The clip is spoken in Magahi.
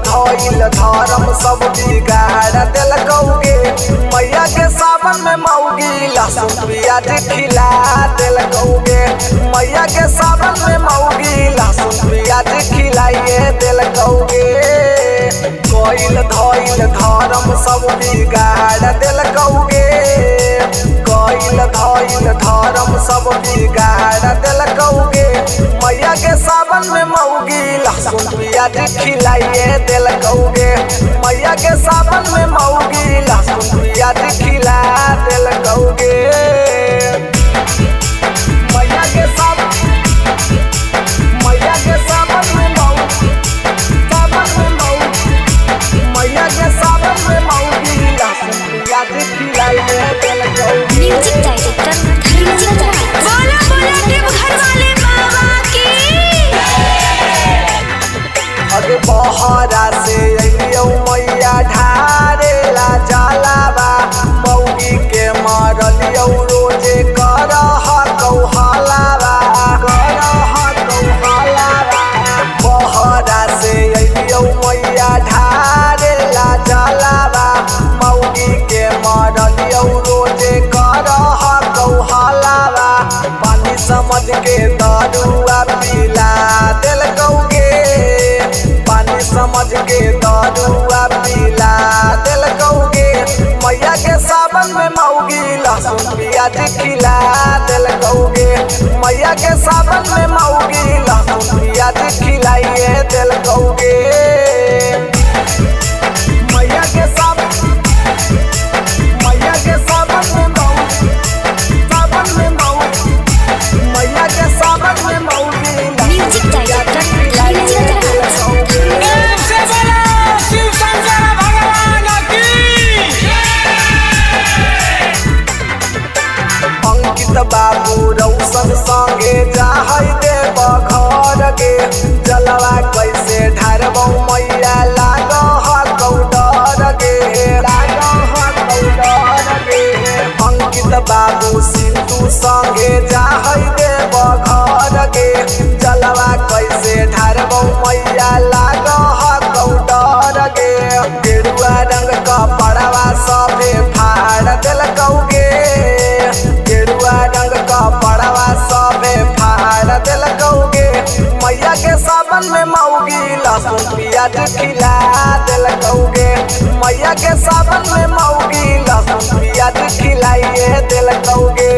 धइल धर्म सब बिगाड़ देलकौगे। मैया के सावन में मौगी लहसुन प्याज खिला देलकौगे। मैया के सावन में मौगी लहसुन प्याज खिलाइए देलकौगे। कइल धइल धर्म सब बिगाड़ देलकौगे। कइल धइल धर्म सब बिगाड़ देलकौगे। मैया के सावन में मौगी लहसुन प्याज खिलाइए देलकौगे। मैया के सावन में मौगी लहसुन प्याज खिला देलकौगे। मैया के सावन, मैया के सावन में मौगी, सावन में मौगी, मैया के सावन में मौगी लहसुन प्याज खिलाइए देलकौगे। म्यूजिक डायरेक्टर धर्मेंद्र राज। बोला बोला देवघर वाले बाबा की। अरे बहरा से अइलियौ मैया ढारेला जलावा, मौगी के मारलियौ रोजे करह कौहलावा, करह कौहलावा। बहरा से अइलियौ मैया ढारेला जलावा, मौगी के मारलियौ रोजे करह कौहलावा। पानी समझ के दारुआ पिला देलकौगे। पानी समझ के दारुआ पिला देलकौगे। मैया के सावन में मौगी लहसुन प्याज खिला देलकौगे। मैया के सावन में मौगी लहसुन प्याज खिलाइए देलकौगे। मैया के सावन, मैया के सावन में मौगी, सावन में मौगी, मैया के सावन में मौगी म्यूजिक डायरेक्टर धर्मेंद्र राज। प्रेम से बोलो शिव शंकर भगवान की। अंकित बाबू रौशन संगे जाहै देव घर गे। जलवा कैसे ढारबौ मैया लागह कौडर गे, लागह कौडर गे। अंकित बाबू सिंधु संगे जाहै देव घर गे। जलवा कैसे ढारबौ मैया लागह कौडर गे। गेरुआ रंग कपड़वा सभे फाड़ देलकौगे। गेरुआ रंग कपड़वा सभे फाड़ देलकौगे। मैया के सावन में मौगी लहसुन प्याज खिला देलकौगे। मैया के सावन में मौगी लहसुन प्याज खिलाइए देलकौगे।